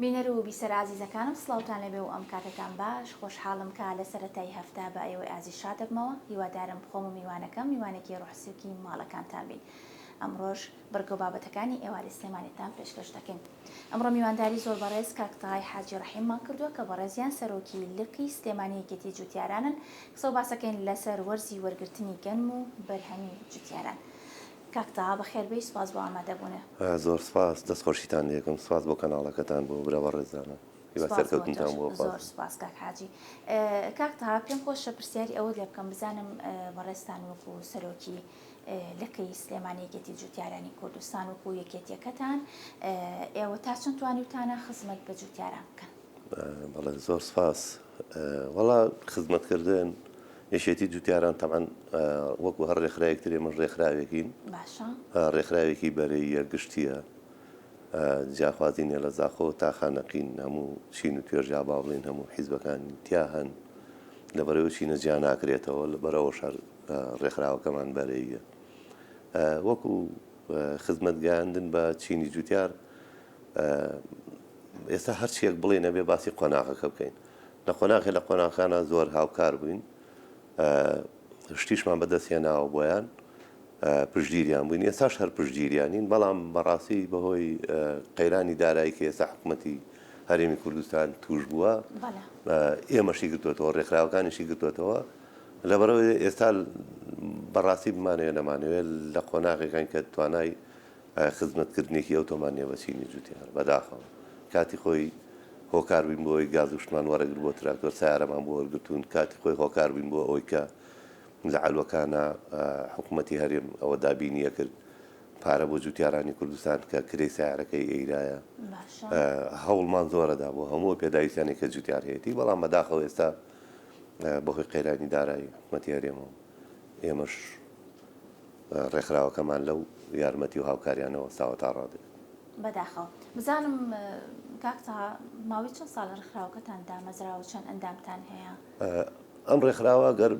بینەر و بیسەرە ئازیزەکانم سڵاوتان لێبێ و ئەم کاتەتان باش، خۆشحاڵم کە لە سەرەتای هەفتە بە ئێوەی ئازیز شاد دەبمەوە، هیوادارم خۆم و میوانەکەم میوانێکی ڕۆحسوکی ماڵەکانتان بین. ئەمڕۆش بڕگە و بابەتەکانی ئێوارەی سلێمانیتان پێشکەش دەکەین. ئەمڕۆ میوانداری زۆر بەڕێز کاک تەهای حاجی ڕەحیممان کردووە کە بەڕێزیان سەرۆکی لقی سلێمانی یەکێتی جوتیارانن، قسە و باسەکەین لەسەر وەرزی وەرگرتنی گەنم و بەرهەمی جوتیاران. کاک تەها بەخێر بێی سوپاس بۆ ئامادەبوونت. زۆر سوپاس دەست خۆشیتان لێکەم سوپاس بۆ کەناڵەکەتان بۆ برا بەڕێزانە هیوای سوپاس بۆ سەرکەوتنتان تۆش بۆ زۆر ئەخوازم. سوپاس کاک حاجی. کاک تەها پێم خۆشە پرسیاری ئەوەت لێ بکەم بزانم بەڕێزتان وەکو سەرۆکی لقی سلێمانی یەکێتی جوتیارانی کوردستان وەکو یەکێتیەکەتان ئێوە تا چەند توانیوتانە خزمەت بە جوتیاران بکەن؟ بەڵێ زۆر سپاس. وەڵا خزمەتکردن یەکێتی جوتیاران تەبعەن وەکو هەر ڕێکخراوێک تر ئێمەش ڕێکخراوێکین باشە ڕێکخراوێکی بەرەییە گشتیە جیاخوازی نیە لە زاخۆ تا خانەقین هەموو چین و توێژ یا با بڵێین هەموو حیزبەکان تیا هەن لەبەرەوە چینە جیا ناکرێتەوە لەبەرەوەش هەر ڕێکخراوەکەمان بەرەییە وەکو خزمەت گەیاندن بە چینی جوتیار ئێستا هەرچیەک بڵێین ئەبێ باسی قۆناغەکە بکەین لە قۆناغێ لە قۆناغەکانا زۆر هاوکار بووین شتیشمان بەدەست هێناوە بۆیان پشتگیریان بووین ئێستاش هەر پشتگیریانین بەڵام بەڕاستی بەهۆی قەیرانی دارایی کە ئێستا حکوومەتی هەرێمی کوردستان توش بووە ئێمەشی گرتوێتەوە ڕێکخراوەکانیشی گرتوێتەوە لەبەرەوە ئێستا بەڕاستی بمانەوێ نەمانەوێت لە قۆناغێکان کە توانای خزمەتکردنێکی ئەوتۆمان نیە بە چینی جوتیار بەداخەوە کاتی خۆی هۆکار بووین بۆ ئەوەی گاز و شتمان وەرەگرت بۆ تراکتۆر سەیارەمان بۆ وەرگرتوون کاتی خۆی هۆکار بووین بۆ ئەوەی کە لە عەلوەکانا حکوومەتی هەرێم ئەوە دابینی ئەکرد پارە بۆ جوتیارانی کوردستان کە کرێی سەیارەکەی ئەیرایە هەوڵمان زۆرەدا بۆ هەموو پێداویستیانێک کە جوتیار هەیەتی بەڵام بەداخەوە ئێستا بەهۆی قەیرانی دارایی حکوومەتی هەرێمەوە ئێمەش ڕێکخراوەکەمان لەو یارمەتی و هاوکاریانە وەستاوە تا ڕادەیەک. بەداخەوە. بزانم کاک تەها ماوەی چەند ساڵە ڕێکخراوەکەتان دامەزراوە و چەند ئەندامتان هەیە؟ ئەم ڕێکخراوە گەر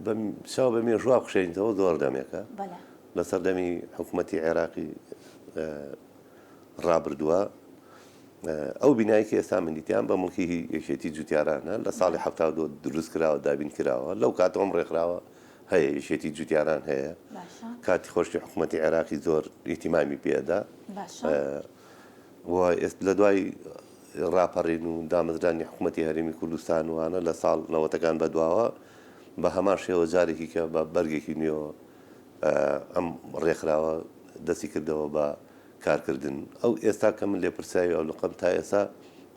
بە چاو بە مێژووا بخشێنیتەوە زۆر دەمێکە. بەلێ. لە سەردەمی حکوومەتی عێراقی ڕابردووە ئەو بینایەی کە ئێستا من دیتیان بە موڵکی یەکێتی جوتیارانە لە ساڵی 72 دروست کراوە دابین کراوە لەو کاتەوە ئەم ڕێکخراوە هەیە یەکێتی جوتیاران هەیە کاتی خۆشی حکوومەتی عێراقی زۆر ئیتیمامی پێدا لە دوای ڕاپەڕین و دامەزرانی حکوومەتی هەرێمی کوردستان وانە لە ساڵ نەوەتەکان بەدواوە بە هەمان شێوە جارێکی کە بە بەرگێکی نوێوە ئەم ڕێکخراوە دەستی کردەوە بە کارکردن ئەو ئێستا کە من لێپرسراوی ئەو لقەم تا ئێستا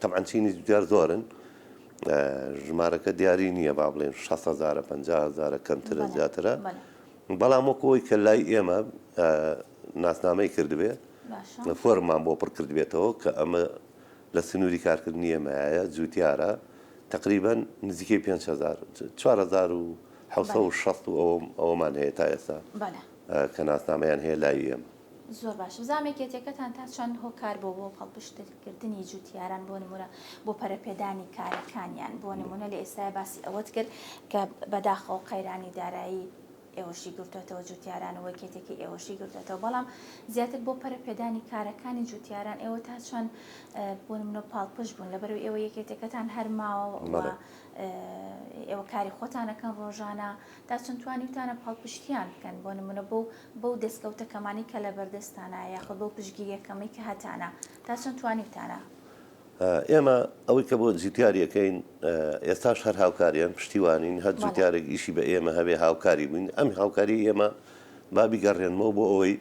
تەبعەن چینی جوتیار زۆرن ژمارەکە دیاری نییە با بڵێن 6 هزارە 50 هزارە کەمترە زیاترە بەڵام وەکو ئەوی کە لای ئێمە ناسنامەی کردبێ فۆرممان بۆ پڕ کردبێتەوە کە ئەمە لە سنووری کارکردنی ئێمەیە جوتیارە تقریبا نزیکەی 5000 4760 و ئەوەمان هەیە تا ئێستا کە ناسنامەیان هەیە لای ئێمە. زۆر باشە بزانم یەکێتیەکەتان تا چەند هۆکار بووە بۆ پاڵپشتکردنی جوتیاران بۆ نمونە بۆ پەرەپێدانی کارەکانیان بۆ نمونە لە ئێستایا باسی ئەوەت کرد کە بەداخەوە قەیرانی دارایی ئێوەشی گرتوێتەوە جوتیاران و یەکێتێکی ئێوەشی گرتوێتەوە بەڵام زیاتر بۆ پەرەپێدانی کارەکانی جوتیاران ئێوە تا چەند بۆ نمونە پاڵپشت بوون لەبەرەوەی ئێوە یەکێتەکەتان هەر ماوە ئێوە کاری خۆتانەکەن ڕۆژانە تا چەند توانیوتانە پاڵپشتیان بکەن بۆ نمونە بۆ بەو دەستکەوتە کەمانەی کە لەبەردەستتانە یاخود بەو پشتگیریە کەمەی کە هەتانە تا چەند توانیوتانە؟ ئێمە ئەوەی کە بۆ جوتیاری ئەکەین ئێستاش هەر هاوکاریان پشتیوانین هەر جوتیارێک ئیشی بە ئێمە هەبێ هاوکاری بووین ئەم هاوکاری ئێمە با بیگەڕێنمەوە بۆ ئەوەی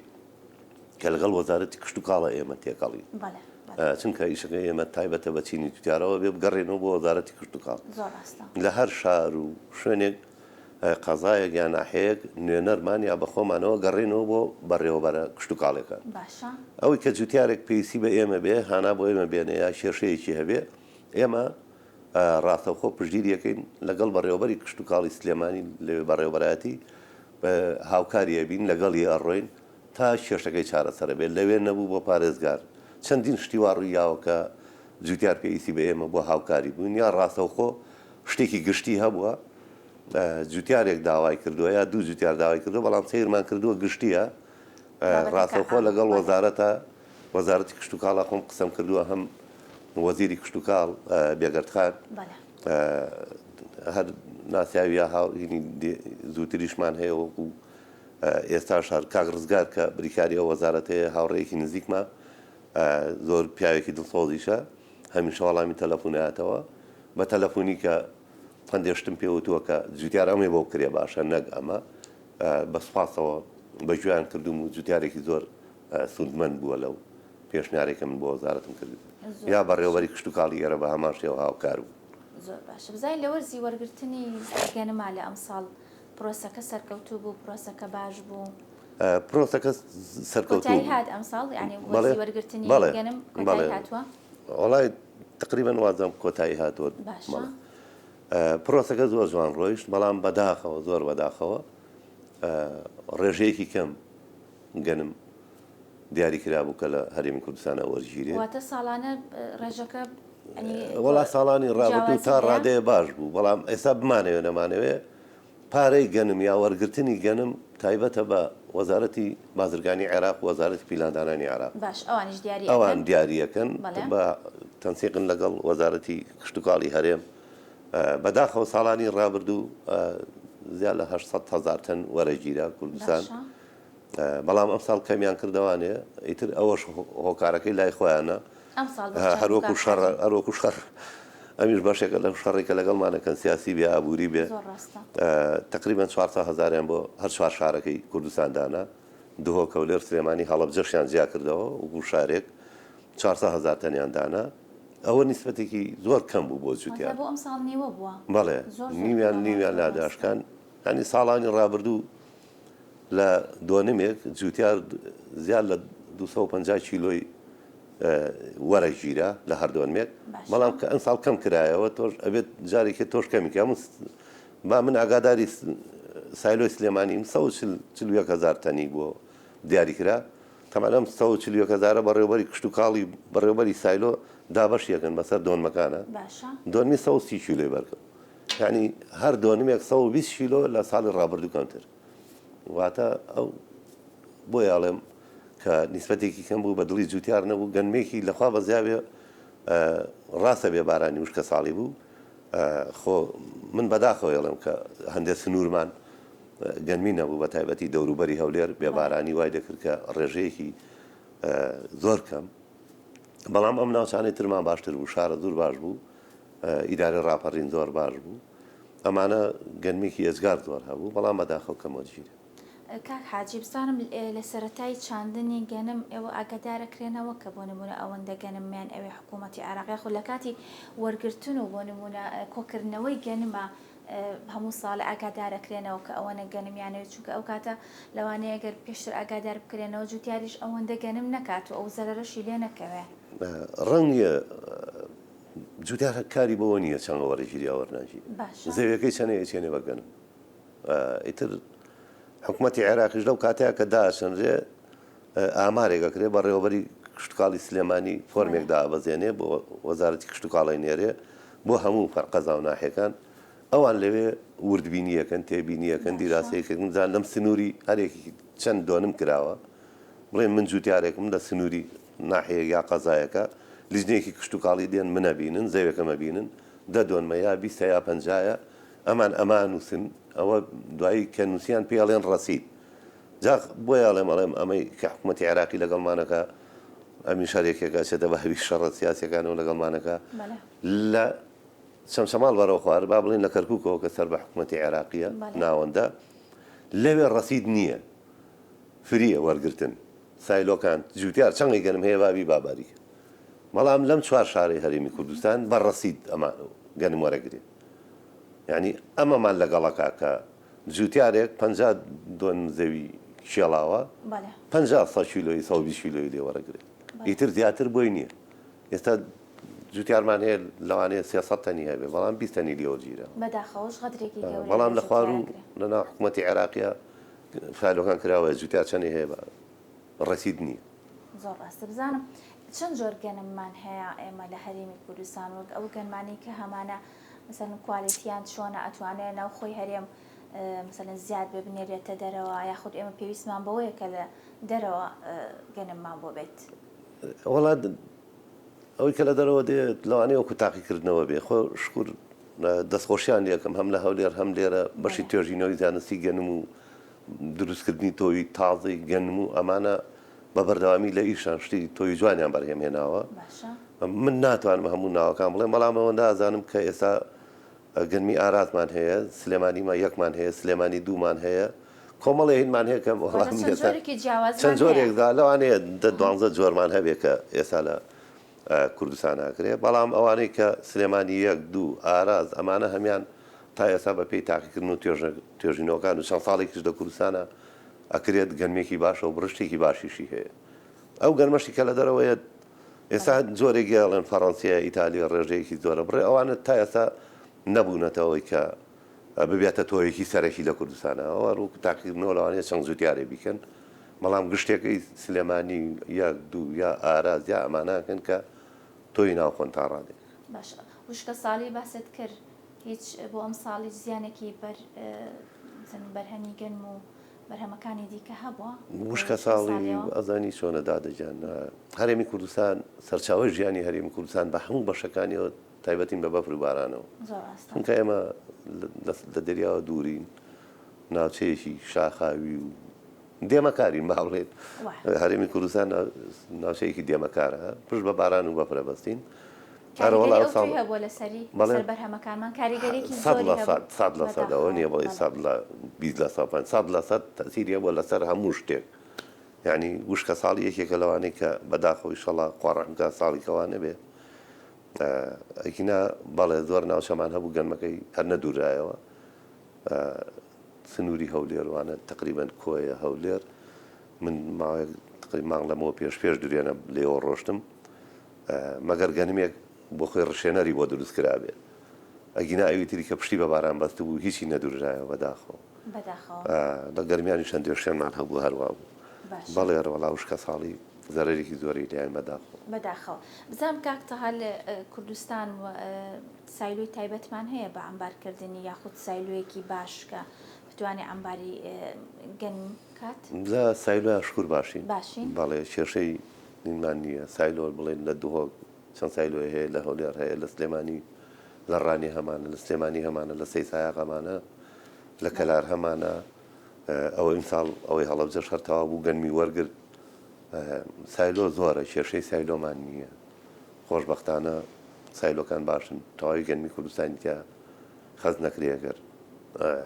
کە لەگەڵ وەزارەتی کشتوکاڵە ئێمە تێکەڵین چونکە ئیشەکە ئێمە تایبەتە بە چینی جوتیارەوە بێ بگەڕێنەوە بۆ وەزارەتی کشتوکاڵ لە هەر شار و شوێنێک قەزایەک یا ناحیەیەک نوێنەرمان یا بە خۆمانەوە گەڕێنەوە بۆ بەڕێوەبەرە کشتوکاڵیەکان. باشە. ئەوەی کە جوتیارێک پێویستی بە ئێمە بێ، هانا بۆ ئێمە بێنێ یا کێشەیەکی هەبێ، ئێمە ڕاستەوخۆ پشتگیری ئەکەین لەگەڵ بەڕێوەبەری کشتوکاڵی سلێمانی لەوێ بەڕێوەبەرایەتی هاوکاری ئەبین لەگەڵی ئەڕۆین تا کێشەکەی چارەسەر ئەبێ، لەوێ نەبوو بۆ پارێزگار چەندین شتی وا ڕووی یاوە کە جوتیار پێویستی بە ئێمە بۆ هاوکاری بووین یا ڕاستەوخۆ شتێکی گشتی هەبووە جوتیارێک داوای کردووە یا دوو جوتیار داوای کردووە بەڵام سەیرمان کردووە گشتیە ڕاستەوخۆ لەگەڵ وەزارەتە. وەزارەتی کشتوکاڵا خۆم قسەم کردووە هەم وەزیری کشتوکاڵ بێگەرد خان هەر ناسیاوی یا هاوینی زووتریشمان هەیە وەکو ئێستاش هەر کاک ڕزگار کە بریکاری ئەو وەزارەتەیە هاوڕێیەکی نزیکمە زۆر پیاوێکی دڵسۆزیشە هەمیشە وەڵامی تەلەفون ئەیاتەوە بە تەلەفونی کە هەندێ شتم پێ وتووە کە جوتیار ئەمەی بۆ بکرێ باشە نەک ئەمە بە سوپاسەوە بە گوێیان کردوم و جوتیارێکی زۆر سوودمەند بووە لەو پێشنیارێک کە من بۆ وەزارەتم کردبوو یا بەڕێوەبەری کشتوکاڵی ئێرە بە هەمان شێوە هاوکار بوو. زۆر باشە بزانین لە وەرزی وەرگرتنی گەنما لە ئەمساڵ پرۆسەکە سەرکەوتوو بوو پرۆسەکە باش بوو؟ پرۆسەکە سەرکەوتوو کۆتایی هات ئەمساڵ یعنی وەرزی وەرگرتنی گەنم کۆتایی هاتووە؟ وەڵای تقریبا وازم کۆتایی هاتووە. باشە. پرۆسەکە زۆر جوان ڕۆیشت بەڵام بەداخەوە زۆر بەداخەوە ڕێژەیەکی کەم گەنم دیاری کرابوو کە لە هەرێمی کوردستانە وەرگیرێ. واتە ساڵانە ڕێژەکە وەڵا ساڵانی ڕابردوو تا ڕادەیە باش بوو بەڵام ئێستا بمانەوێ نەمانەوێ پارەی گەنم یا وەرگرتنی گەنم تایبەتە بە وەزارەتی بازرگانی عێراق و وەزارەتی پیلاندانانی عێراق. باش ئەوانیش دیاری ئەکەن؟ ئەوان دیاری ئەکەن بە تەنسیقن لەگەڵ وەزارەتی کشتوکاڵی هەرێم. بەداخەوە ساڵانی ڕابردوو زیاد لە 800 هەزار تەن وەرەگیرا کوردستان. بەڵام ئەمساڵ کەمیان کردەوانێ ئیتر ئەوەش هۆکارەکەی لای خۆیانە. هەروەکو شەڕ هەروەکو شەڕ ئەمیش بەشێکە لەو شەڕی کە لەگەڵمانەکەن سیاسی بێ ئابووری بێ تقریبا 400 هەزاریان بۆ هەر چوار شارەکەی کوردستان دانا دهۆک هەولێر سلێمانی هەڵەبجەشیان جیا کردەوە وەکو شارێک 400 هەزار تەنیان دانا ئەوە نیسبەتێکی زۆر کەم بوو بۆ جوتیار بۆ ئەمساڵ نیوە بووە بەڵێ نیویان نیویان لاداشکان ینی ساڵانی ڕابردوو لە دۆنمێک جوتیار زیاد لە 250 کیلۆی وەرەگیرا لە هەر دۆنمێک بەڵام کە ئەمساڵ کەم کرایەوە تۆش ئەبێت جارێکی تۆش کەمی کە با من ئاگاداری سایلۆی سلێمانیم 141 هزار تەنی بۆ دیاری کرا تەمان ئەم 141 هزارە بەڕێوبەری کشتوکاڵی بەڕێوبەری سایلۆ دابەش یەکەن بەسەر دۆنمەکانە دۆنمی 130 کیلۆی بەرکەوت یعنی هەر دۆنمێک 120 کیلۆ لە ساڵی ڕابردوو کەمتر واتە ئەو بۆیە ئەڵێم کە نیسبەتێکی کەم بوو بە دڵی جوتیار نەبوو گەنمێکی لەخوا بەزیاوێ ڕاستە بێ بارانی وشکە ساڵی بوو خۆ من بەداخەوە ئەڵێم کە هەندێک سنوورمان گەنمی نەبوو بە تایبەتی دەوروبەری هەولێر بێبارانی وای دەکرد کە ڕێژەیەکی زۆر کەم بەڵام ئەم ناوچانەی ترمان باشتر بوو شارە زۆر باش بوو ئیدارە ڕاپەڕین زۆر باش بوو ئەمانە گەنمێکی ئێجگار زۆر هەبوو بەڵام بەداخەوە کەم وەرگیرا. کاک حاجی بزانم لە سەرەتای چاندنی گەنم ئێوە ئاگادارەکرێنەوە کە بۆ نمونە ئەوەندە گەنممیان ئەوێ حکوومەتی عێراق یاخود لە کاتی وەرگرتن و بۆ نمونە کۆکردنەوەی گەنمە هەموو ساڵ ئاگادارەکرێنەوە کە ئەوەنە گەنمیان ئەوێ چونکە ئەو کاتە لەوانەیە گەر پێشتر ئاگادار بکرێنەوە جوتیاریش ئەوەندە گەنم نەکات و ئەو زەرەرەشی لێ نەکەوێ. ڕەنگە جوتیار کاری بەوە نییە چەند وەرەگیری یا وەرناگیری زەویەکەی چەنێ ئەچێنێ بە گەنم ئیتر حکوومەتی عێراقیش لەو کاتەیە کە داچنرێ ئامارێک ئەکرێ بەڕێوەبەری کشتتوکاڵی سلێمانی فۆرمێک دابەزێنێ بۆ وەزارەتی کشتتوکاڵی نێرێ بۆ هەموو فەرقەزا و ناحیەکان ئەوان لەوێ وردبینیەکەن تێبینیەکەن دیراسەیەکردن زان لەم سنووری هەرێکی چەند دۆنم کراوە بڵێن من جوتیارێکم لە سنووری ناحیەیەک یا قەزایەکە لیژنەیەکی کشتوکاڵی دێن من ئەبینن زەوێکەم ئەبینن دە دۆنمە یا بیستە یا پەنجایە ئەمان ئەمە ئەنووسن ئەوە دوایی کە نووسیان پێی ئەڵێن ڕەسید جا بۆیە ئەڵێم ئەڵێم ئەمەی کە حکوومەتی عێراقی لەگەڵمانەکە ئەمیش هەر یەکێک ئەچێتە بەهوی شەڕە سیاسیەکانەوە لەگەڵمانەکە لە چەمچەماڵ بەرەو خوار با بڵێن لە کەرکووکەوە کە سەر بە حکوومەتی عێراقیە ناوەندە لەوێ ڕەسید نییە فریە وەرگرتن سایلۆکان جوتیار چەنگی گەنم هەیە با بیبا باریکە بەڵام لەم چوار شارەی هەرێمی کوردستان بە ڕەسید ئەمە گەنم وەرەگرێ یعنی ئەمەمان لەگەڵەکە کە جوتیارێک 50 دۆنم زەوی کێڵاوە 50 سە کیلۆی 120 کیلۆی لێ وەرەگرێ ئیتر زیاتر بۆی نییە ئێستا جوتیارمان هەیە لەوانەیە 300 تەنی هەبێ بەڵام 20 تەنی لێوە گیرە بەداخەوەش غەدرێکی گەورەیە بەڵام لە خوارو لەناو حکوومەتی عێراقیە فایلەکان کراوەیە جوتیار چەنی هەیە بە ڕەسید نییە. زۆر ڕاستە بزانم چەند جۆر گەنممان هەیە ئێمە لە هەرێمی کوردستان وەک ئەو گەنمانەی کە هەمانە مەسەلەن کوالێتیان چۆنە ئەتوانێت ناوخۆی هەرێم مەسەلەن زیاد بێ بنێرێتە دەرەوە یاخود ئێمە پێویستمان بەوەیە کە لە دەرەوە گەنممان بۆ بێت. وەڵا ئەوەی کە لە دەرەوە دێت لەوانەیە وەکو تاقیکردنەوە بێ خۆ شکور دەستخۆشیان لەکەم هەم لە هەولێر هەم لێرە بەشی توێژینەوەی زانستی گەنم و دروستکردنی تۆوی تازەی گەنم و ئەمانە بە بەردەوامی لە ئیشان شتی تۆوی جوانیان بەرهێم هێناوە من ناتوانم هەموو ناوەکان بڵێم بەڵام ئەوەندە ئازانم کە ئێستا گەنمی ئارازمان هەیە، سلێمانی ما یەکمان هەیە، سلێمانی دوومان هەیە، کۆمەڵێ هینمان هەیە کە وەڵام چەند ئێستا جۆرێکی جیاوازمان چەند جۆرێک هەیە. دا لەوانەیە دە دوانزە جۆرمان هەبێ کە ئێستا لە کوردستان ئەکرێ، بەڵام ئەوانەی کە سلێمانی یەک، دوو، ئاراز ئەمانە هەمیان تا ئێستا بە پێی تاقیکردن و توێژە توێژینەوەکان و چەند ساڵێکیش لە کوردستانا ئەکرێت گەنمێکی باشە و بڕشتێکی باشیشی هەیە. ئەو گەنمەشی کە لە دەرەوەیە ئێستا جۆرێک ئەڵێن فەڕەنسیە ئیتالیە ڕێژەیەکی زۆرە بڕێ ئەوانە تا ئێستا نەبوونەتەوەی کە ببێتە تۆیەکی سەرەکی لە کوردستانە ئەوە ڕوو تاقیکردنەوە لەوانەیە چەند جوتیارێ بیکەن بەڵام گشتێکەی سلێمانی یەک دوو یا ئاراز یا ئەمانەکەن کە تۆی ناوخۆن تا ڕادێک. باشە وشکە ساڵی باست کرد هیچ بۆ ئەم ساڵیش زیانێکی بەر بەرهەمی گەنم و بەرهەمەکانی دیکە هەبووە؟ وشکە ساڵی ئەزانی چۆنە دادە گیان هەرێمی کوردستان سەرچاوەی ژیانی هەرێمی کوردستان بە هەموو بەشەکانیەوە تایبەتین بە بەفر و بارانەوە چونکە ئێمە لە دەریاوە دوورین ناوچەیەکی شاخاوی و دێمەکارین با بڵێن هەرێمی کوردستان ناوچەیەکی دێمەکارە پشت بە باران و بەفرە بەستین کاریگەری ئەوتۆی هەبووە لەسەری لەسەر بەرهەمەکانمان کاریگەریەکی زۆری هەبوو 100% ئەوە نییە بڵێ 100 20% 100% تەسیری هەبووە لەسەر هەموو شتێک یعنی وشکە ساڵی یەکێکە لەوانەی کە بەداخەوە ئیشەڵا خوا ڕەحم بکات ساڵی کەوا نەبێ ئەگینا بەڵێ زۆر ناوچەمان هەبوو گەنمەکەی هەر نەدورایەوە سنووری هەولێر وانە تقریبا کۆیە هەولێر من ماوەیەک تقریبا مانگ لەمەوە پێش پێش درێنە لێوە ڕۆشتم مەگەر گەنمێک بۆ خۆی ڕشێنەری بۆ دروست کرابێ ئەگینا ئەوی تری کە پشتی بە باران بەستبوو هیچی نەدورژایەوە بەداخەوە. بەداخەوە. لە گەرمیانیش هەندێ شوێنمان هەبوو هەر وا بوو. باشە. بەڵێ وەڵا وشکە ساڵی زەرەرێکی زۆری لێین بەداخەوە. بەداخەوە. بزانم کاک تەها لە کوردستان سایلۆی تایبەتمان هەیە بە عەمبار کردنی یاخود سایلۆیەکی باش کە بتوانێ عەمباری گەنم بکات؟ لە سایلۆیا شکور باشین. باشین؟ بەڵێ کێشەی نینمان نییە سایلۆ بڵێن لە دهۆک چەند سایلۆی هەیە لە هەولێر هەیە لە سلێمانی لە ڕانیە هەمانە لە سلێمانی هەمانە لە سەیسایاق هەمانە لە کەلار هەمانە ئەوە ئیمساڵ ئەوەی هەڵەبجەش هەر تەواو بوو گەنمی وەرگرت سایلۆ زۆرە کێشەی سایلۆمان نییە خۆشبەختانە سایلۆکان باشن تەواوی گەنمی کوردستانی تیا خەز نەکرێ گەر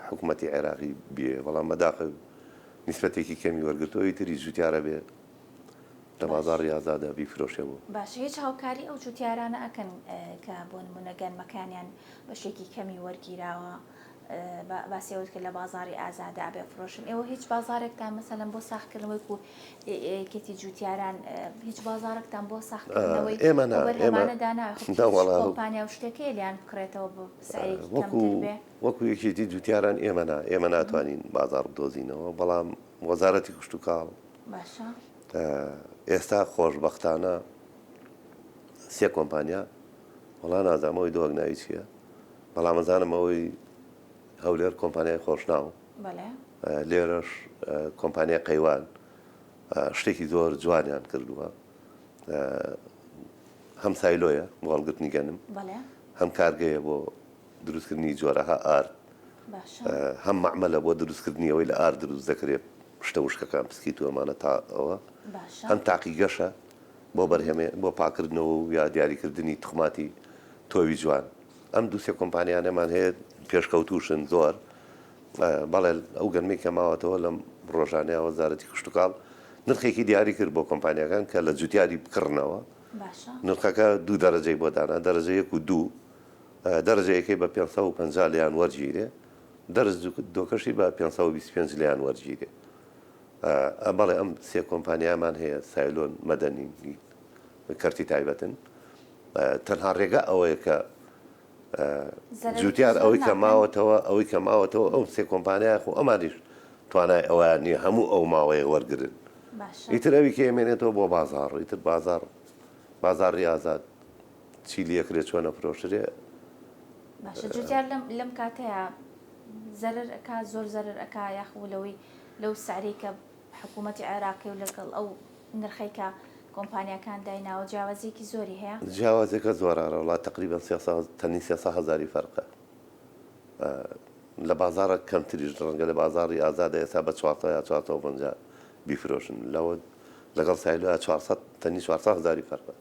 حکوومەتی عێراقی بێ بەڵام بەداخە نیسبەتێکی کەمی وەرگرتەوەی تری جوتیارە بێ لە بازاڕی ئازادا بیفرۆشێ بۆ. باشە هیچ هاوکاری ئەو جوتیارانە ئەکەن کە بۆ نمونە گەنمەکانیان بەشێکی کەمی وەرگیراوە باسی ئەوەت کرد لە بازاڕی ئازادا ئەبێ فرۆشن ئێوە هیچ بازارێکتان مەسەلەن بۆ ساغکردنەوەی کو یەکێتی جوتیاران هیچ بازارێکتان بۆ ساغکردنەوەی ئێمە نا ئەو ئێمە بەرهەمانە داناوە خۆ نا هیچ وەڵا کۆمپانیا و شتێک هەیە لێیان بکڕێتەوە بە سعرێکی وەکو کەمتر بێ وەکو یەکێتی جوتیاران ئێمە نا ئێمە ناتوانین بازاڕ بدۆزینەوە بەڵام وەزارەتی کشتوکاڵ باشە. ئێستا خۆشبەختانە سێ کۆمپانیا وەڵا نازانم ئەوەی دۆک ناوی چییە بەڵام ئەزانم ئەوەی هەولێر کۆمپانیای خۆشناو لێرەش کۆمپانیای قەیوان شتێکی زۆر جوانیان کردووە هەم سایلۆیە بۆ هەڵگرتنی گەنم هەم کارگەیە بۆ دروستکردنی جۆرەها ئارد هەم مەعمەلە بۆ دروستکردنی ئەوەی لە ئارد دروست دەکرێت شتە وشکەکان پسکیت و ئەمانە تا ئەوە هەم تاقیگەشە بۆ بەرهەمێ بۆ پاکردنەوە و یا دیاریکردنی توخماتی تۆوی جوان ئەم دووسێ کۆمپانیانەمان هەیە پێشکەوتوشن زۆر بەڵێ ئەو گەنمەی کە ماوەتەوە لەم ڕۆژانەیە وەزارەتی کشتتوکاڵ نرخێکی دیاری کرد بۆ کۆمپانیاکان کە لە جوتیاری بکڕنەوە نرخەکە دوو دەرەجەی بۆ دانا دەرەجە یەک و دوو دەرەجە یەکەی بە 550 لیان وەرگیرێ دەرەجە دووەکەشی بە 525 لیان وەرگیرێ. بەڵێ ئەم سێ کۆمپانیامان هەیە سایلۆن مەدەنی کەرتی تایبەتن تەنها ڕێگا ئەوەیە کە جوتیار ئەوەی کە ماوەتەوە ئەوەی کە ماوەتەوە ئەو سێ کۆمپانیا خۆ ئەمانیش توانای ئەویان نییە هەموو ئەو ماوەیە وەرگن ئیتر ئەوی کە ئێمێنێتەوە بۆ بازاڕ ئیتر بازاڕ بازاڕی ئازاد چی لەکرێ چۆن ئەفرۆشرێ. باشە جوتیار لەم لەم کاتەیا زەرەر ئەکا زۆر زەرەر ئەکا یاخو لەوەی لەو سعرەی کە حکوومەتی عێراقی و لەگەڵ ئەو نرخەی کە. کۆمپانیاکان دایناوە جیاوازیەکی زۆری هەیە؟ جیاوازیەکە زۆرە ئەرەوەڵا تەقریبەن 300 تەنی 300 هەزاری فەرقە لە بازاڕە کەمتریش ڕەنگە لە بازاڕی ئازادە ئێستا بە 400 یا 450 بیفرۆشن لەوە لەگەڵ سایلۆیا 400 تەنی 400 هەزاری فەرقە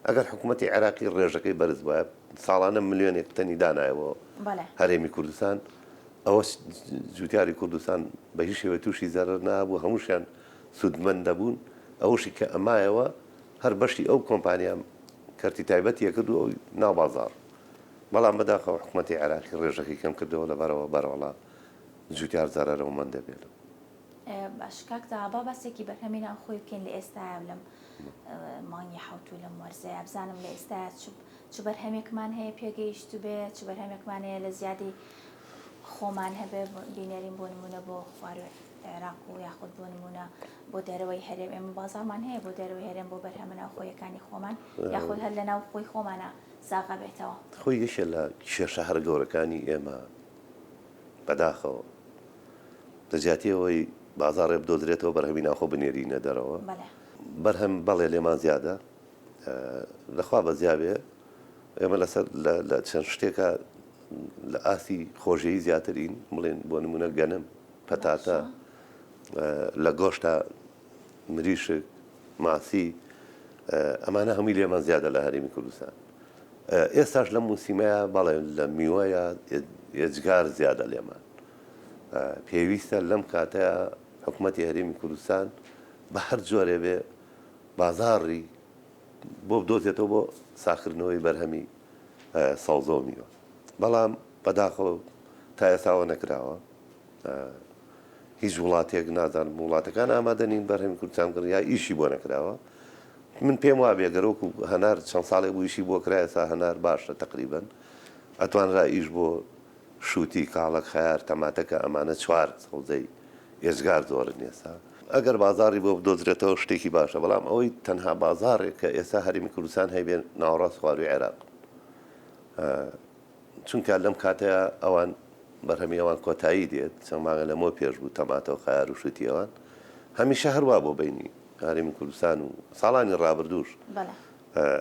ئەگەر حکوومەتی عێراقی ڕێژەکەی بەرز بوایە ساڵانە ملیۆنێک تەنی دانایە بۆ هەرێمی کوردستان ئەوە جوتیاری کوردستان بە هیچ شێوەیە تووشی زەرەر نابوو هەمووشیان سوودمەند دەبوون ئەوەشی کە ئەمایەوە هەر بەشی ئەو کۆمپانیا کەرتی تایبەتی ئەکرد و ئەوی ناو بازاڕ بەڵام بەداخەوە حکومەتی عێراقی ڕێژەکەی کەم کردەوە لەبەرەوە بەرەڵا جوتیار زەرەرەومەند دەبێت لەو. باش کاک تەها با باسێکی بەرهەمی ناوخۆی بکەین لە ئێستایا و لەم مانگی حەوت و لەم وەرزەیا بزانم لە ئێستایا چ چ بەرهەمێکمان هەیە پێگەیشتبێ چ بەرهەمێکمان هەیە لە زیادی خۆمان هەبێ بینێرین بۆ نمونە بۆ خواروی عێراق و یاخود بۆ نمونە بۆ دەرەوەی هەرێم ئێمە بازاڕمان هەیە بۆ دەرەوەی هەرێم بۆ بەرهەمە ناوخۆیەکانی خۆمان یاخود هەر لە ناو خۆی خۆمانە ساغە بێتەوە. خۆی یەکێ لە کێشە هەرە گەورەکانی ئێمە بەداخەوە لە جیاتی ئەوەی بازاڕێ بدۆزرێتەوە بەرهەمی ناوخۆ بنێرینە دەرەوە بەرهەم بەڵێ لێمان زیادە لەخوا بەزیا بێ ئێمە لەسەر لە چەند شتێکە لە ئاستی خۆژەیی زیاترین بڵێن بۆ نمونە گەنم پەتاتە لە گۆشتا مریشک ماسی ئەمانە هەمووی لێمان زیادە لە هەرێمی کوردستان ئێستاش لەم موسیمەیە بەڵێ لە میوەیە ئێجگار زیادە لێمان پێویستە لەم کاتەیە حکوومەتی هەرێمی کوردستان بە هەر جۆرێ بێ بازاڕی بۆ بدۆزێتەوە بۆ ساخکردنەوەی بەرهەمی سەوزە و میوە بەڵام بەداخەوە تا ئێستاوە نەکراوە هیچ وڵاتێک نازانم وڵاتەکان ئامادە نین بەرهەمی کوردستان بکڕن یا ئیشی بۆ نەکراوە من پێم وابێ گەر وەکو هەنار چەند ساڵێک بوو ئیشی بۆ کرا ئێستا هەنار باشە تەقریبەن ئەتوانرا ئیش بۆ شووتی کاڵەک خەیار تەماتە کە ئەمانە چوار سەوزەی ئێجگار زۆرن ئێستا ئەگەر بازاڕی بۆ بدۆزرێتەوە شتێکی باشە بەڵام ئەوەی تەنها بازاڕێک کە ئێستا هەرێمی کوردستان هەیبێ ناوەڕاست خواروی عێراق چونکە لەم کاتەیا ئەوان بەرهەمی ئەوان کۆتایی دێت، چەند مانگە لەمەوە پێش بوو تەماتە و خەیار و شوتی ئەوان هەمیشە هەر وا بۆ بەینی هەرێمی کوردستان و ساڵانی ڕابردووش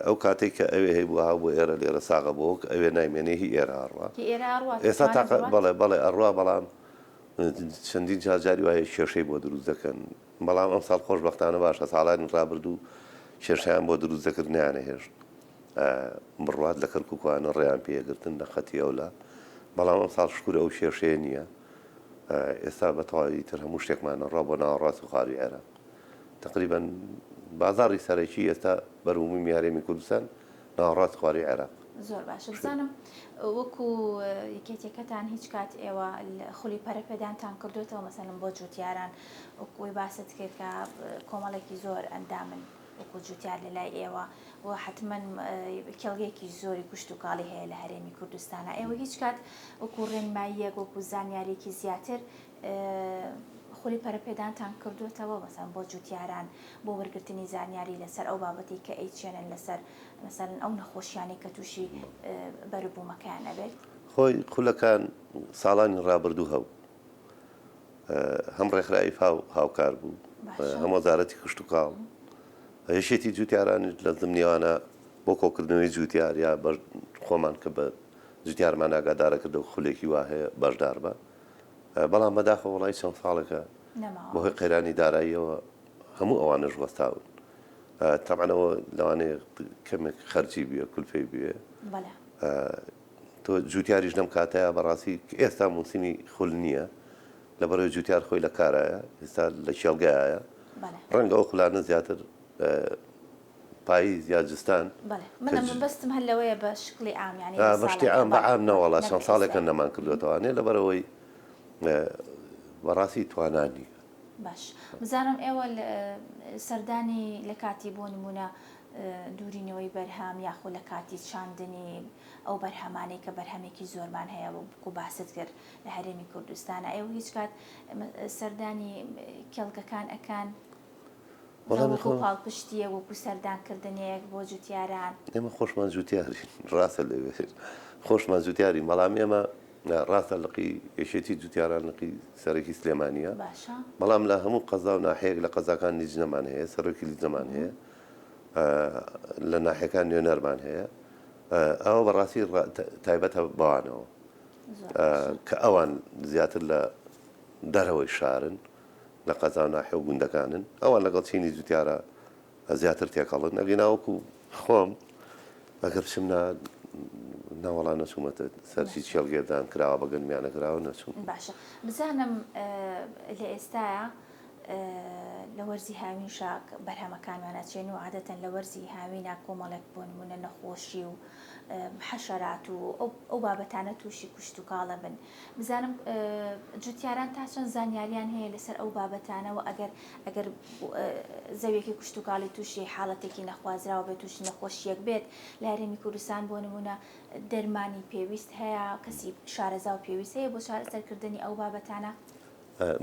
ئەو کاتێک کە ئەوێ هەیبوو ها بۆ ئێرە لێرە ساغە بۆ وەک ئەوێ نایمێنێ هی ئێرە ئەڕوا ئێستا تاقە بەڵێ بەڵێ ئەڕوا بەڵام چەندین جار جاری وایە کێشەی بۆ دروست دەکەن بەڵام ئەمساڵ خۆشبەختانە باشە ساڵانی ڕابردوو کێشەیان بۆ دروست دەکرد نەیانەهێشت بڕوات لە کەرکوکوانە ڕێیان پێگرتن لە خەتی ئەولا بەڵام ئەمساڵ شکور ئەو کێشەیە نییە ئێستا بە تەواوی تر هەموو شتێکمان ڕا بۆ ناوەڕاست و خاروی عێراق تقریبا بازاڕی سەرەکی ئێستا بەروبوومی هەرێمی کوردستان ناوەڕاست خواروی عێراق. زۆر باشە بزانم وەکو یەکێتیەکەتان هیچ کات ئێوە خولی پەرەپێدانتان کردوێتەوە مەسەلەن بۆ جوتیاران وەکوی باست کرد کە کۆمەڵێکی زۆر ئەندامن وەکو جوتیار لە لای ئێوە و حتمما کێڵگەیەکی زۆری کشتوکاڵی هەیە لە هەرێمی کوردستانە ئێوە هیچ کات وەکو ڕێنماییەک وەکو زانیاریەکی زیاتر خولی پەرەپێدانتان کردووەتەوە مەسەلەن بۆ جوتیاران بۆ وەرگرتنی زانیاری لەسەر ئەو بابەتەی کە ئەیچێنن لەسەر مەسەلەن ئەو نەخۆشیانەی کە تووشی بەروبوومەکەیان ئەبێت؟ خۆی خولەکان ساڵانی ڕابردوو هەبوو هەم ڕێکخراوی فاو هاوکار بوو هەم وەزارەتی کشتوکاڵ یەکێتی جوتیارانیش لە زمنیوانە بۆ کۆکردنەوەی جوتیار یا خۆمان کە بە جوتیارمان ئاگادارە کردەوە خولێکی وا هەیە بەشدار بە بەڵام بەداخەوە وەڵای چەند ساڵێکە بەهۆی قەیرانی داراییەوە هەموو ئەوانەش وەستاون تەبعەن ئەوە لەوانەیە کەمێک خەرجی بوێ کولفەی بوێ تۆ جوتیاریش لەم کاتەیە بەڕاستی ئێستا موسیمی خول نییە لەبەرەوەی جوتیار خۆی لە کارایە ئێستا لە کێڵگایە ڕەنگە ئەو خولانە زیاتر پاییز یا جستان. بەڵێ من مەبەستم هەر لەوەیە بە شکڵی عام یانی لە بە شتی عام بە عام نەوەڵا چەند ساڵێکە نەمان کردوێتەوانێ لەبەرئەوەی بەڕاستی توانا نییە. باش بزانم ئێوە سەردانی لە کاتی بۆ نمونە دوورینەوەی بەرهەم یاخۆ لە کاتی چاندنی ئەو بەرهەمانەی کە بەرهەمێکی زۆرمان هەیە وەکو باست کرد لە هەرێمی کوردستانە ئێوە هیچ کات سەردانی کێڵگەکان ئەکەن؟ وەکو پاڵپشتییەک، وەکو سەردانکردنێک بۆ جوتیاران. ئێمە خۆشمان جوتیارین، ڕاستە لەوێ خۆشمان جوتیارین، بەڵام ئێمە ڕاستە لقی یەکێتی جوتیاران لقی سەرەکی سلێمانییە، بەڵام لە هەموو قەزا و ناحیەیەک لە قەزاکان لیجنەمان هەیە، سەرۆکی لیجنەمان هەیە. لە ناحیەکان نوێنەرمان هەیە ئەوە بەڕاستی تایبەتە بەوانەوە کە ئەوان زیاتر لە دەرەوەی شارن لە قەزا و ناحیە و گوندەکانن ئەوان لەگەڵ چینی جوتیارە زیاتر تێکەڵن ئەگینا وەکو خۆم ئەگەر بچم نا ناوەڵا نەچوومەتە سەرچی چێڵگێردان کراوە بە گەنمیانە کراوە نەچووم. باشە بزانم لە ئێستایا لە وەرزی هاوینشا بەرهەمەکانمان ئەچێن و عادەتەن لە وەرزی هاوینا کۆمەڵێک بۆ نمونە نەخۆشی و حەشەرات و ئەو بابەتانە تووشی کوشتوکاڵە بن بزانم جوتیاران تا چەند زانیاریان هەیە لەسەر ئەو بابەتانە و ئەگەر ئەگەر زەویەکی کوشتوکاڵی تووشی حاڵەتێکی نەخوازراوە بێت تووشی نەخۆشیەک بێت لە هەرێمی کوردستان بۆ نمونە دەرمانی پێویست هەیە کەسی شارەزا و پێویست هەیە بۆ چارەسەرکردنی ئەو بابەتانە؟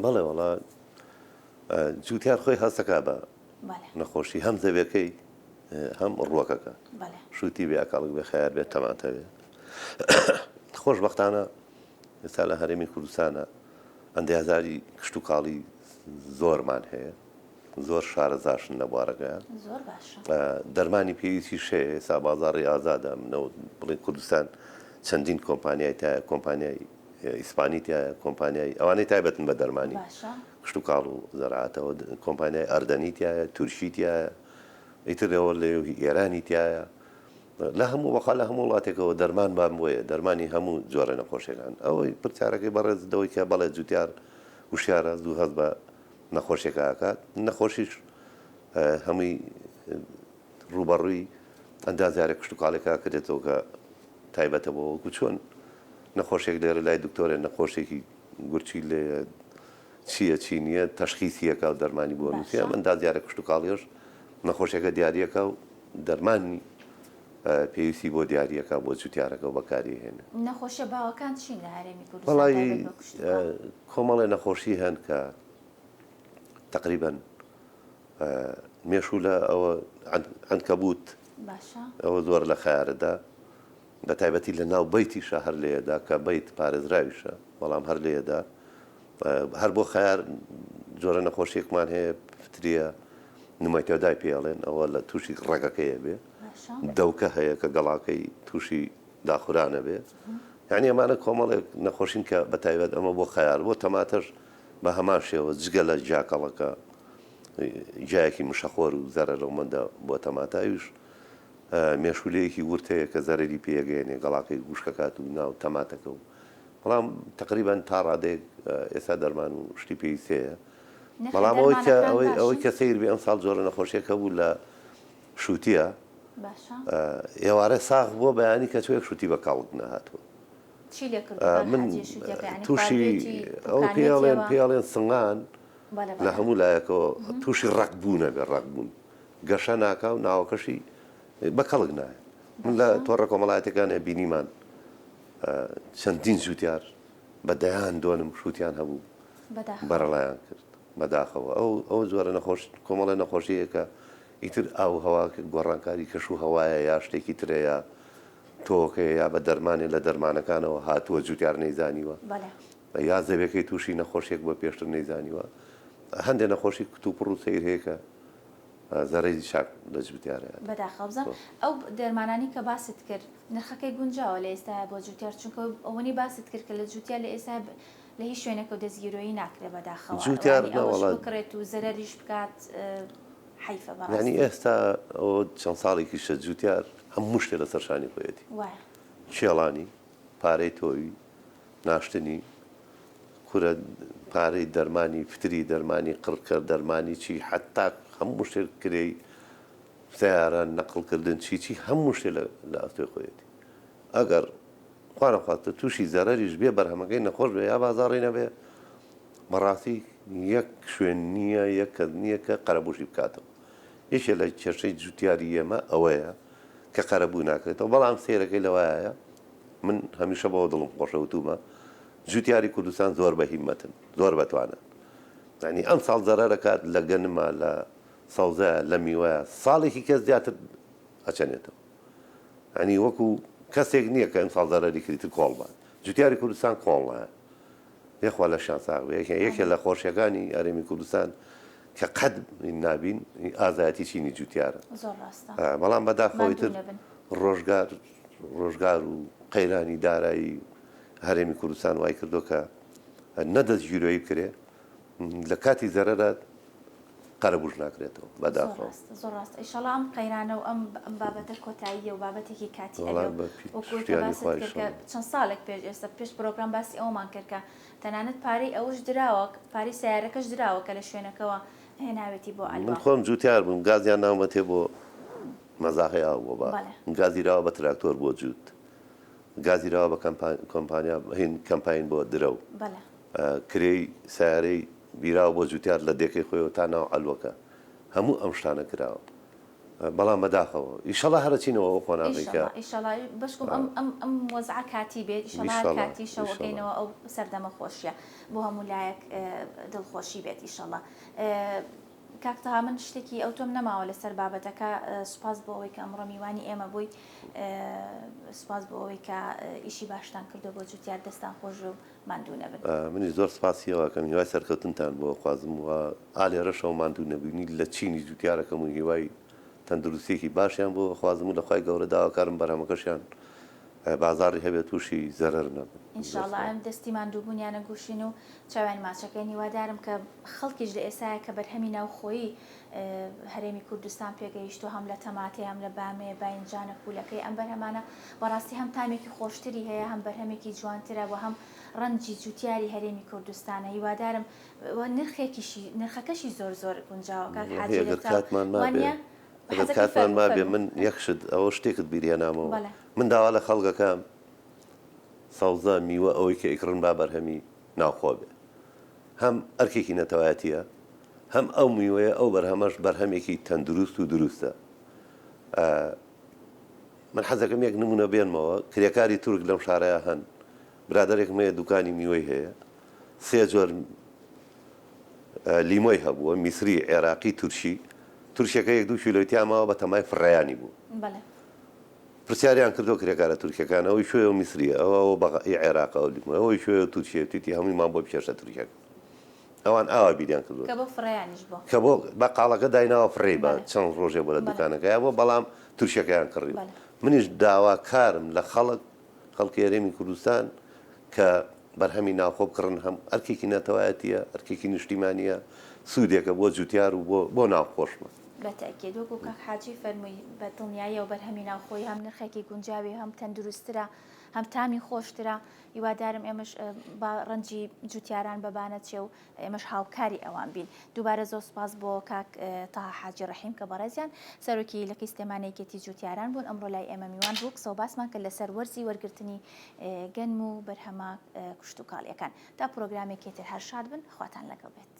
بەڵێ وەڵا جوتیار خۆی هەستەکا بە نەخۆشی هەم زەویەکەی هەم ڕووەکەکە شووتی بێ ئەکاڵک بێ خەیار بێت تەماتە بێ خۆشبەختانە ئێستا لە هەرێمی کوردستانە ئەندازاری کشتتوکاڵی زۆرمان هەیە زۆر شارەزاشن لە بوارەکەیان دەرمانی پێویستی شەیە ئێستا بازاڕی ئازادە منەوە بڵێن کوردستان چەندین کۆمپانیای تایە کۆمپانیای ئیسپانی تایە کۆمپانیای ئەوانەی تایبەتن بە دەرمانی کشتتوکاڵ و زەرعاتەوە کۆمپانیای ئەردەنی تایە تورکی تایە ئیتر ئەوە لە ئێرانی تایە لە هەموو وەقا لە هەموو وڵاتێکەوە دەرمان بان بۆیە دەرمانی هەموو جۆرە نەخۆشیەکان ئەوەی پرسیارەکەی بەڕێز دەوەی کە بەڵێ جوتیار وشیارە زوو هەست بە نەخۆشیەکە ئەکات نەخۆشیش هەمووی ڕووبەڕووی ئەندازیارە کشتوکاڵێکە کرێتەوە کە تایبەتە بۆ وەکو چۆن نەخۆشێک لێرە لای دکتۆرە نەخۆشێکی گورچی لێ چییە چی نییە تەشخیسیەکە و دەرمانی بۆ نووسێ ئەم ئەندازیارە کشتوکاڵیش نەخۆشیەکە دیاریەکە و دەرمانی پێویستی بۆ دیاریەکە بۆ جوتیارەکە و بەکاری هێنێ. نەخۆشیە باوەکان چین لە هەرێمی کوردستان وەڵایی تایبەت بە کشتوکاڵ؟ کۆمەڵێ نەخۆشی هەن کە تەقریبەن مێشوولە ئەوە عەنکەبوت باشە. ئەوە زۆر لە خەیارەدا بە تایبەتی لە ناو بەیتیشا هەر لێیەدا کە بەیت پارێزراویشە بەڵام هەر لێیەدا هەر بۆ خەیار جۆرە نەخۆشیەکمان هەیە فتریە نمایتۆدای پێ ئەڵێن ئەوە لە تووشی ڕەگەکەیە بێ دەوکە هەیە کە گەڵاکەی تووشی داخورانە بێ یعنی ئەمانە کۆمەڵێک نەخۆشین کە بە تایبەت ئەمە بۆ خەیار بۆ تەماتەش بە هەمان شێوە جگە لە جاکەڵەکە جایەکی مشەخۆر و زەرەرەومەندە بۆ تەماتە ئەویش مێشولەیەکی ورد هەیە کە زەرەری پێگەیەنێ گەڵاکەی وشکەکات و ناو تەماتەکە و بەڵام تەقریبەن تا ڕادەیەک ئێستا دەرمان و شتی پێویست هەیە بەڵام ئەوەی کە ئەوەی ئەوەی کە سەیر بێ ئەمساڵ جۆرە نەخۆشیەک هەبوو لە شووتیە ئێوارە ساغ بووە بەیانی کە چۆیەک شووتی بە کاڵک نەهاتووە من تووشی ئەو پێڵێن پێڵێن سنگان لە هەموو لایەکەوە تووشی ڕق بوونە بێ ڕق بوون گەشە ناکا و ناوەکەشی بە کەڵک نایە من لە تۆڕە کۆمەڵایەتەکان بینیمان چەندین جوتیار بە دەیان دۆنم شوتیان هەبوو بەرەڵایان کرد بەداخەوە ئەو ئەو جۆرە نەخۆش کۆمەڵە نەخۆشیەکە ئیتر ئاو هەوا گۆڕانکاری کەش و هەوایە یا شتێکی ترەیە تۆکەیە یا بە دەرمانێ لە دەرمانەکانەوە هاتووە جوتیار نەیزانیوە یا زەویەکەی تووشی نەخۆشیێک بۆ پێشتر نەیزانیوە هەندێک نەخۆشی کتوپڕ و سەیر هەیە کە زەرەری چاک لە جوتیارە. بەداخەوە بزانم ئەو دەرمانانی کە باست کرد نرخەکەی گونجاوە لە ئێستایا بۆ جوتیار چونکە ئەوەنەی باست کرد کە لە جوتیار لە ئێستا لە هیچ شوێنێکەوە دەستگیرۆیی ناکرێ بەداخەوە جوتیار ئەوانی ئەوەش نەوەڵا بکڕێت و زەرەریش بکات حەیفە یعنی بەڕاستی. ئێستا ئەوە چەند ساڵێکیشە جوتیار هەموو شتێ لەسەر شانی خۆیەتی وایە. کێڵانی پارەی تۆوی ناشتنی کورە پارەی دەرمانی فتری دەرمانی قڕکەر دەرمانی چی حەتا هەموو شتێک کرێی سەیارە نەقڵ کردن چی چی هەموو شتێ لە ئەستۆی خۆیەتی ئەگەر خوا نەخواستە تووشی زەرەریش بێ بەرهەمەکەی نەخۆش بێ یا بازاڕی نەبێ بەڕاستی یەک شوێن نییە یەک کەس نییە کە قەرەبووشی بکاتەوە یەکێ لە کێشەی جوتیاری ئێمە ئەوەیە کە قەرەبوو ناکرێتەوە بەڵام سەیرەکەی لەوایە من هەمیشە بەوە دڵم خۆشە وتومە جوتیاری کوردستان زۆر بە هیمەتن زۆر بەتوانن یعنی ئەم ساڵ زەرەرەکات لە گەنمە لە سەوزەیە لە میوەیە ساڵێکی کەس زیاتر ئەچەنێتەوە یعنی وەکو کەسێک نییە کە ئەمساڵ زەرەری کردیتر کۆڵ بات جوتیاری کوردستان کۆڵ نایە یەخوا لەشیان ساغ بێ یەکێ یەکێ لە خۆشیەکانی هەرێمی کوردستان. کە قەت نابین ئازایەتی چینی جوتیارە. زۆر ڕاستە. بەڵام بەداخەوەی ماندوو تر نەبن. ڕۆژگار ڕۆژگار و قەیرانی دارایی هەرێمی کوردستان وای کردووە کە نە دەستگیرۆیی بکرێ لە کاتی زەرەرا قەرەبووش ناکرێتەوە زۆر بەداخەوە. ڕاستە زۆر ڕاستە ئیشەڵا ئەم قەیرانە و ئەم ئەم بابەتە کۆتاییە و بابەتێکی کاتی وەڵا ئەبێ و بە وەکو ئەوەی کە پشتیوانی باست خوا کرد کە ئیشەڵا. چەند ساڵێک پێش ئێستا پێش پرۆگرام باسی ئەوەمان کرد کە تەنانەت پارەی ئەوەش دراوە پارەی سەیارەکەش دراوە کە لە شوێنەکەوە هێناوێتی بۆ من عەلوە. خۆم جوتیار بووم گازیان ناومەتێ بۆ مەزاغەی ئاو بۆ باخ بەڵێ. گازی راوە بە تراکتۆر بۆ جووت گازی راوە بە کۆمپانیا هین کەمپاین بۆ درەو بەڵێ. کرێی سەیارەی بیراوە بۆ جوتیار لە دێکەی خۆیەوە تا ناو عەلوەکە هەموو ئەم شتانە کراوە بەڵام بەداخەوە ئیشەڵا هەر ئەچینەوە ئەو قۆناغەی کە ئیشەڵا ئیشەڵا بەشکم ئەم ئەم ئەم وەزعە کاتی بێت ئیشەڵا هەر ئیشەڵا کاتیشە و ئیشەڵا. ئەگەینەوە ئەو سەردەمە خۆشیە بۆ هەموو لایەک دڵخۆشی بێت ئیشەڵا کاک تەها من شتێکی ئەوتۆم نەماوە لەسەر بابەتەکە سوپاس بۆ ئەوەی کە ئەمڕۆ میوانی ئێمە بووی سوپاس بۆ ئەوەی کە ئیشی باشتان کردو بۆ جوتیار دەستان خۆش و ماندوو نەبن. منیش زۆر سپاسی ئێوە ئەکەم هیوای سەرکەوتنتان بۆ ئەخوازم و ئا لێرەشەوە ماندوو نەبوونی لە چینی جوتیارەکەم و هیوای تەندروستیەکی باشیان بۆ ئەخوازم و لە خوای گەورە داواکارم بەرهەمەکەشیان بازاڕی هەبێت تووشی زەرەر نەبن. ان زۆر شاء اللە سپاس. ئەم دەستی ماندووبوونیان ئەگوشین و چاویان ماچەکەین هیوادارم کە خەڵکیش لە ئێستایا کە بەرهەمی ناوخۆیی هەرێمی کوردستان پێگەیشتووە هەم لە تەماتەی هەم لە بامێ باینجانە کوولەکەی ئەم بەرهەمانە بەڕاستی هەم تامێکی خۆشتری هەیە هەم بەرهەمێکی جوانترە و هەم ڕەنجی جوتیاری هەرێمی کوردستانە هیوادارم و نرخێکیشی نرخەکەشی زۆر زۆر گونجاوە کاک وەڵاهی حاجی ئەگەر لە چاو کاتمان مابێ وانیە ئەگەر حەزەکەی کاتمان فەرموو مابێ فەرموو من یەک شت ئەوە شتێکت بیر هێنامەوە بەڵێ. من داوا لە خەڵک ئەکەم سەوزە میوە ئەوەی کە ئیکڕن با بەرهەمی ناوخۆ بێ هەم ئەرکێکی نەتەوایەتیە هەم ئەو میوەیە ئەو بەرهەمەش بەرهەمێکی تەندروست و دروستە من حەزەکەم یەک نمونە بێنمەوە کرێکاری تورک لەم شارەیا هەن برادەرێکم هەیە دوکانی میوەی هەیە سێ جۆر لیمۆی هەبووە میسری عێراقی تورکی تورکیەکە یەک دوو کیلۆی تیا ماوە بە تەمای فڕێیانی بوو پرسیاریان کردووە کرێکارە تورکیەکان ئەوەی کوێیە و میسریە ئەوە ئەوە بەغ ی عێراقە ئەو لیمۆیە ئەوەی کوێیە و تورکیە وتیتی هەموویمان بۆ بکێشە تورکیەکە ئەوان ئاوا بیریان کردووە کە بۆ فڕێیانیش بۆ. کە بۆ بەقاڵەکە دایناوە فڕێی بە بەڵێ. چەند ڕۆژێ بۆ لە بەڵێ. دوکانەکەیا بووە بەڵام تورکیەکەیان کڕیوە بەڵێ. منیش داواکارم لە خەڵک خەڵکی هەرێمی کوردستان کە بەرهەمی ناوخۆ بکڕن هەم ئەرکێکی نەتەوایەتیە ئەرکێکی نیشتیمانیە سوودێکە بۆ جوتیار و بۆ بۆ ناوخۆشمان. بە تەئکید وەکو کاک حاجی فەرمووی بە دڵنیاییەوە بەرهەمی ناوخۆیی هەم نرخێکی گونجاوی هەم تەندروستترە هەم تامی خۆشترە هیوادارم ئێمەش با ڕەنجی جوتیاران بە با نەچێ و ئێمەش هاوکاری ئەوان بین. دووبارە زۆر سوپاس بۆ کاک تەها حاجی ڕەحیم کە بەڕێزیان سەرۆکی لقی سلێمانی یەکێتی جوتیاران بوون ئەمڕۆ لای ئێمە میوان بوو قسە و باسمان کرد لەسەر وەرزی وەرگرتنی گەنم و بەرهەمە کشتوکاڵیەکان. تا پرۆگرامێکی تر هەر شاد بن خواتان لەگەڵ بێت.